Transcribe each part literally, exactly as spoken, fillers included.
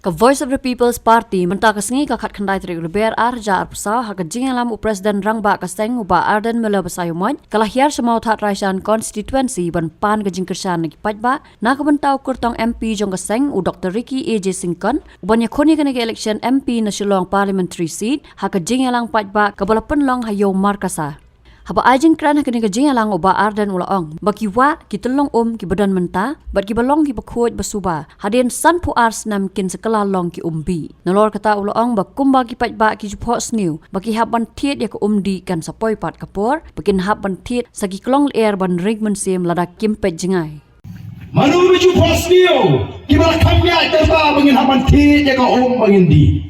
Ka Voice of the People's Party mynta ka sngi ka khatkhyndai tarik Lber ar hajar arphew saw ha ka jingïalam u President Rangbah ka seng u Bah Ardent Miller Basaiawmoit ka la hiar sha Mawthadraishan constituency ban pan ka jingkyrshan na ki paidbah na ka bynta u kyrtong M P jong ka seng u Doctor Ricky A J Syngkon u ban ïakhun ïa kane ka election M P na Shillong Parliamentary Seat ha ka jingïalang paidbah kaba la pynlong ha Ïew Markasa. Haba ai jingkren ha kane ka jingïalang u Bah Ardent u la ong ba ki wah ki tyllong um kiba don mynta bad kiba long kiba khuid ba suba hadien sanphew ar snem kin sa kylla long ki um bih. Nalor kata u la ong ba kumba ki paidbah ki ju phohsniew ba ki hap ban thied ïa ka um dih kan sa poi pat ka por ba kin hap ban thied sa ki klong lyer ban ring mynsiem lada kim peit jngai. Mano ba ju phohsniew kiba la kham ïaid kyrta ba ngin hap ban thied ïa ka um ba ngin dih.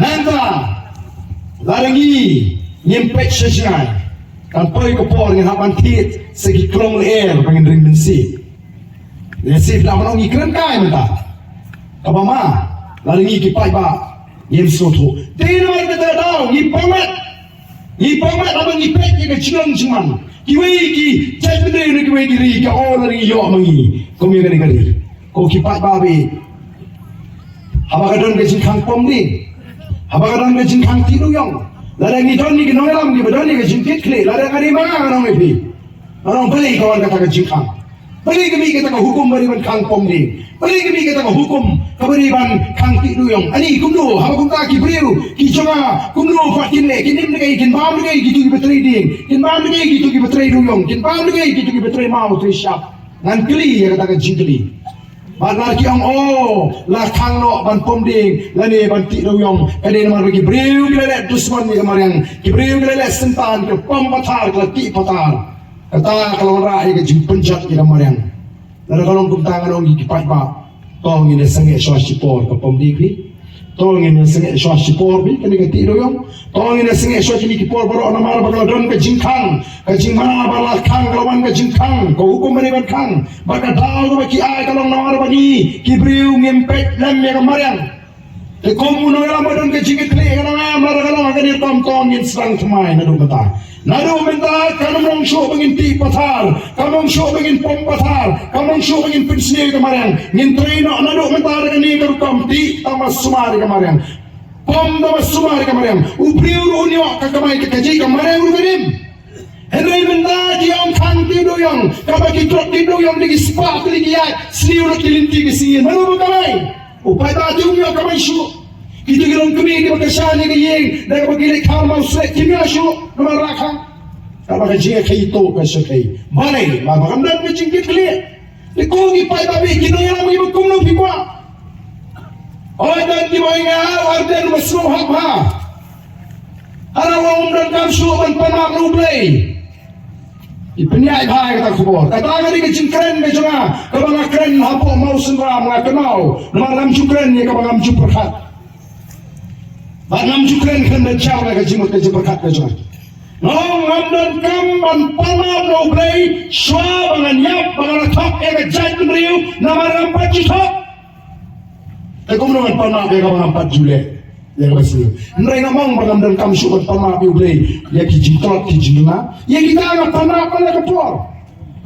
Nangta lada ngi ngim peit sha jngai kan poi ka por ngin hap ban thied sa ki klong lyer ba ngin ring mynsiem. Lehse da ban ong ngi kren kai mynta. Kaba ma lada ngi ki paidbah ngim sngewthuh. Dei namar kata ka daw ngi pang met. Ngi pang met haba ngi peit ïa ka jinglong jingman. Kiwei ki jaitbynriew na kiwei ki ri ki ong lada ngi ïoh ma ngi kum ïa kane ka ri. Ko ki paidbah baieit, haba ka don ka jingkhang pom ding, haba ka don ka jingkhang tih dewïong, lada ngi don ïa ki nongïalam kiba don ïa ka jingkitkhlieh, lada ka dei ma nga ngan ong ïa phi, ngan ong balei ka wan kata ka jingkhang. Balei ka mih kata ka hukum ba dei ban khang pom ding? Balei ka mih kata ka hukum kaba dei ban khang tih dewïong? Ani kumno haba kumta ki briew ki jong nga kumno pat kin leh, kin im da kaei, kin bam da kaei kito kiba trei ding, kin bam da kaei kito kiba trei dewïong, kin bam da kaei kito kiba trei maw trei shap? Ngan kylli ïa kata ka jingkylli. Bad lada ki ong, oh, la khang noh ban pom ding lane ban tih dewïong, ka dei namar ba ki briew ki la leh dusmon ïa ka mariang, ki briew ki la leh syntan, ki la pom pathar, ki la tih pathar. Kata ka la wanrah ïa ka jingpynjot ïa ka mariang. Lada ka long kumta ngan ong ïa ki paidbah, to ngin ïa sangeh shuwa shipor ka pom ding phi. To ngin ïa sangeh shuwa shipor phi kane ka tih dewïong. To ngin ïa sangeh shuwa kine ki por baroh namar ba ka la don ka jingkhang, ka jingmana ba la khang, ka la wan ka jingkhang, ka hukum ba dei ban khang. Bad ka daw kaba ki ai ka long namar ba ngi ki briew ngim peit lem ïa ka mariang. Te kum u nongïalam ba don ka jingkitkhlieh ka nongïalam, lada ka long ha kane ka rukom to ngin sdang thymmai naduh mynta. Naduh mynta kam long shuh ba ngin tih pathar, kam long shuh ba ngin pom pathar, kam long shuh ba ngin pynsniew ïa ka mariang. Ngin trei noh naduh mynta da kane ka rukom, tih tang ba sumar ïa ka mariang, pom tang ba sumar ïa ka mariang. U briew ruh un ïoh ka kamai ka kajih, ka mariang ruh ka im. Hynrei mynta ki ong khang tih dewïong, kaba ki trok tih dewïong da ki spah tylli ki ïaid, sniew lut ki lynti ki sngi, mano ba kamai? U paidbah te um ïoh kamai shuh. Kito ki longkmie kiba kyrshan ïa ka ïing da kaba ki leit khar mawslet kim ïoh shuh namar la khang. Kaba ka jingïakhih to ka shakei. Balei? Ba kam don ka jingkitkhlieh. Te ko ki paidbah baieit, ki nongïalam kiba kumno phi kwah? Oi, don kiba ong ïa nga, u Ardent ba sngewhap ha. Hana ong um donkam shuh ban pan map na U Blei. I pynïaid bha ïa kata ka khubor. Kata ka dei ka jingkren ka jong nga kaba nga kren hapoh Mawsynram, nga kynmaw. Namar ngam ju kren ïa kaba ngam ju pyrkhat. Bad ngam ju kren kren ban jam ïa ka jingmut ka jingpyrkhat ka jong nga. Nga ong ngam donkam ban pan map na U Blei shuwa ba ngan ïap, ba ngan la thok ïa ka jaitbynriew, namar ngam pat ju thok. Te kumno ngan pan map ïa kaba ngam pat ju leh ïa kaba sniew? Hynrei nga ong ba ngam donkam shuh ban pan map ïa U Blei ïa ki jingtlot ki jingduna. Ïa kita nga pan map man la ka por.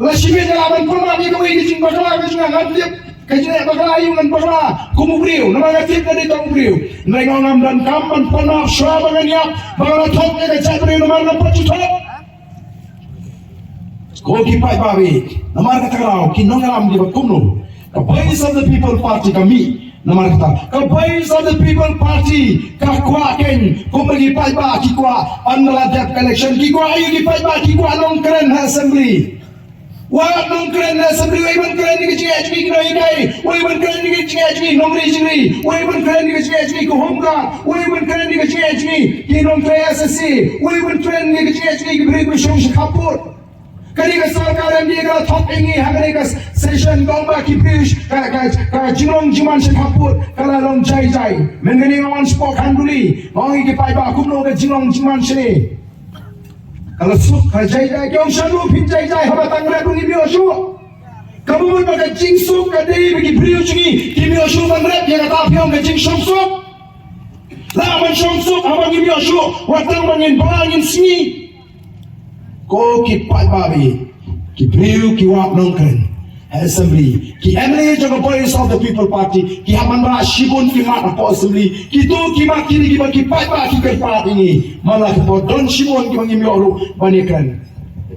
La shimet nga lah ban pan map ïa kawei ka jingbakla ka jong nga, ngan tip ka jingbakla ïa u ngan bakla kum u briew, namar nga tip nga dei tang u briew. Hynrei nga ong ngam donkam ban pan map shuwa ba ngan ïap, ba ngan la thok ïa ka jaitbynriew namar ngam pat ju thok. Ko ki paidbah baieit, namar kata ka daw ki nongïalam kiba kumno, ka Voice of the People Party ka mih namar kata. Ka Voice of the People Party ka kwah keiñ kumba ki paidbah ki kwah, ynda la dep ka election ki kwah aïu ki paidbah? Ki kwah nongkren ha assembly. Wat nongkren ha assembly, wat ban kren ïa ka jingeh jong ki nonghikai, wat ban kren ïa ka jingeh jong ki nongri jingri, wat ban kren ïa ka jingeh jong ki home guard, wat ban kren ïa ka jingeh jong ki nongtrei S S C, wat ban kren ïa ka jingeh jong ki briew ba shong sha khappud. Kane ka sorkar M D A ka la thok ïa ngi ha kane ka session, ka ong ba ki briew, ka, ka, ka jinglong jingman sha khappud ka la long jai jai. Mynta kane nga wan shapoh Khanduli, nga ong ïa ki paidbah kumno ka jinglong jingman shane. Ka la suk, ka la jai jai. Ki ong shano phin jai jai haba tang rep ruh ngim ïoh shuh. Kaba mut ba ka jingsuk ka dei ba ki briew jong ngi kim ïoh shuh ban rep, ïa kata phi ong ka jingshong suk. Lah ban shong suk haba ngim ïoh shuh, wat tang ba ngin bha ngin sngi. Ko ki paidbah baieit, ki briew ki wad nongkren. Assembly, ki M L A jong ka Voice of the People Party, ki hap ban rah shibun ki mat hapoh Assembly, kito ki mat kine kiba ki paidbah ki kyrpad ïa ngi, man la ka por don shibun kiba ngim ïoh ruh ban ïakren.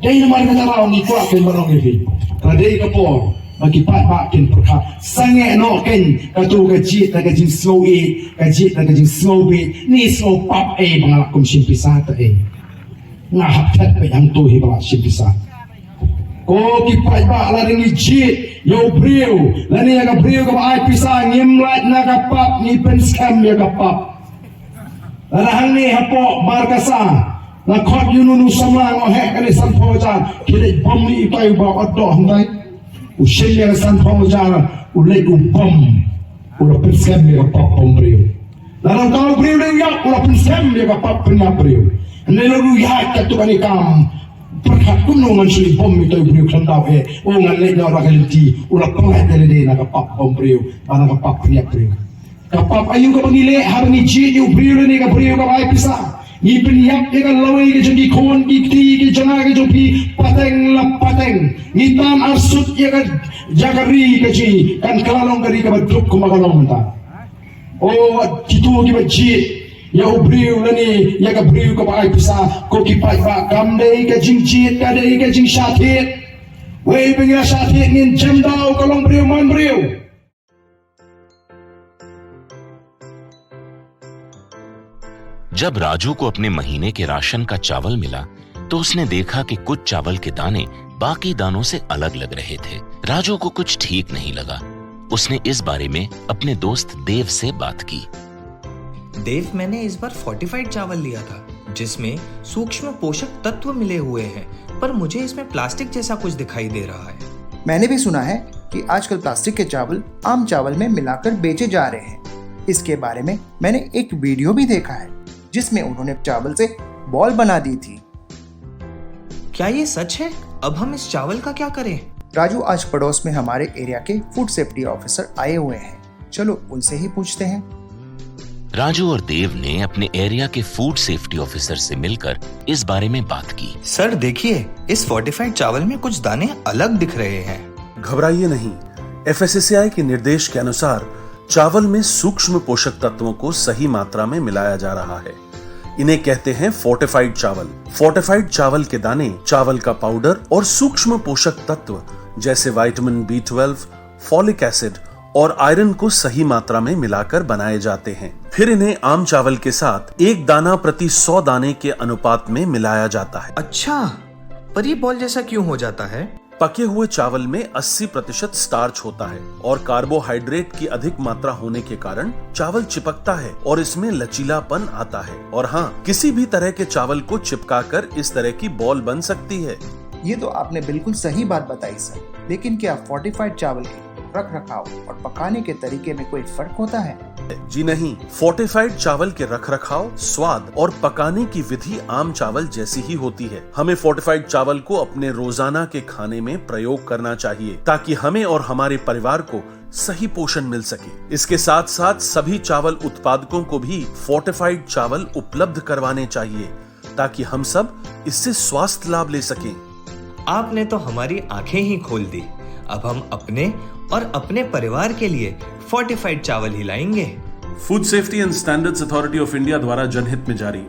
Dei namar kata ka daw ngi kwah keiñ ban ong ïa phi, ka dei ka por ba ki paidbah kin pyrkhat, sangeh noh keiñ kato ka jied da ka jingsngew ïeit, ka jied da ka jingsngew bieit, ne sngew pap ei ba nga la kum shim pisa ta ei. Nga hap thet beit hangto hi ba la shim pisa. Ko ki paidbah, lada ngi jied ïa u briew lane ïa ka briew kaba ai pisa, ngim lait na ka pap, ngi pynskhem ïa ka pap. Lada hangne hapoh Markasa la khot ïa uno uno u samla, nga heh kane sanphew hajar, ki leit bom ïa utai uba ot doh hangtai. U shim ïa ka sanphew hajar, u leit u bom, u la pynskhem ïa ka pap bom briew. Lada uta u briew u leit ïap, u la pynskhem ïa ka pap pynïap briew. Hynrei lada u ïaid katto katne kam, pyrkhat kumno ngan shu leit bom ïa utai u briew khlem daw eh, o ngan leit noh da ka lynti, u la pynlait ïa lade na ka pap bom briew, ba na ka pap pynïap briew. Ka pap aïu kaba ngi leh haba ngi jied ïa u briew lane ka briew kaba ai pisa? Ngi pynïap ïa ka lawei ka jong ki khun, ki kti, ki jong nga, ka jong phi, pateng la pateng. Ngi tan arsut ïa ka, ïa ka ri ka jong ngi, kan kylla long ka ri kaba duk kumba ka long mynta. O wat kito kiba jied ïa u briew lane ïa ka briew kaba ai pisa, ko ki paidbah, kam dei ka jingjied, ka dei ka jingshah thied. Wei ba ngi la shah thied ngin jem daw ka long briew man briew. जब राजू को अपने महीने के राशन का चावल मिला, तो उसने देखा कि कुछ चावल के दाने बाकी दानों से अलग लग रहे थे। राजू को कुछ ठीक नहीं लगा। उसने इस बारे में अपने दोस्त देव से बात की। देव, मैंने इस बार फोर्टिफाइड चावल लिया था, जिसमें सूक्ष्म पोषक तत्व मिले हुए हैं, पर मुझे इसमें प्लास्टिक जैसा कुछ दिखाई दे रहा है। मैंने भी सुना है कि आजकल प्लास्टिक के चावल आम चावल में मिलाकर बेचे जा रहे हैं। इसके बारे में मैंने एक वीडियो भी देखा है, जिसमें उन्होंने चावल से बॉल बना दी थी। क्या ये सच है? अब हम इस चावल का क्या करें? राजू, आज पड़ोस में हमारे एरिया के फूड सेफ्टी ऑफिसर आए हुए हैं, चलो उनसे ही पूछते हैं। राजू और देव ने अपने एरिया के फूड सेफ्टी ऑफिसर से मिलकर इस बारे में बात की। सर, देखिए, इस फोर्टिफाइड चावल में कुछ दाने अलग दिख रहे हैं। घबराइए नहीं, एफएसएसएआई के निर्देश के अनुसार चावल में सूक्ष्म पोषक तत्वों को सही मात्रा में मिलाया जा रहा है। इन्हें कहते हैं फोर्टिफाइड चावल। फोर्टिफाइड चावल के दाने चावल का पाउडर और सूक्ष्म पोषक तत्व जैसे vitamin B twelve, folic acid और आयरन को सही मात्रा में मिलाकर बनाए जाते हैं। फिर इन्हें आम चावल के साथ एक दाना प्रति सौ दाने के अनुपात में मिलाया जाता है। अच्छा, पर ये बॉल जैसा क्यों हो जाता है? पके हुए चावल में अस्सी प्रतिशत स्टार्च होता है और कार्बोहाइड्रेट की अधिक मात्रा होने के कारण चावल चिपकता है और इसमें लचीलापन आता है। और हाँ, किसी भी तरह के चावल को चिपकाकर इस तरह की बॉल बन सकती है। ये तो आपने बिल्कुल सही बात बताई सर, लेकिन क्या फोर्टिफाइड चावल के रख रखाव और पकाने के तरीके में कोई फर्क होता है? जी नहीं, फोर्टिफाइड चावल के रखरखाव, स्वाद और पकाने की विधि आम चावल जैसी ही होती है। हमें फोर्टिफाइड चावल को अपने रोजाना के खाने में प्रयोग करना चाहिए, ताकि हमें और हमारे परिवार को सही पोषण मिल सके। इसके साथ साथ सभी चावल उत्पादकों को भी फोर्टिफाइड चावल उपलब्ध करवाने चाहिए, ताकि हम सब इससे स्वास्थ्य लाभ ले सकें। आपने तो हमारी आंखें ही खोल दी। अब हम अपने और अपने परिवार के लिए फोर्टिफाइड चावल ही लाएंगे। Food safety and standards authority of India द्वारा जनहित में जारी।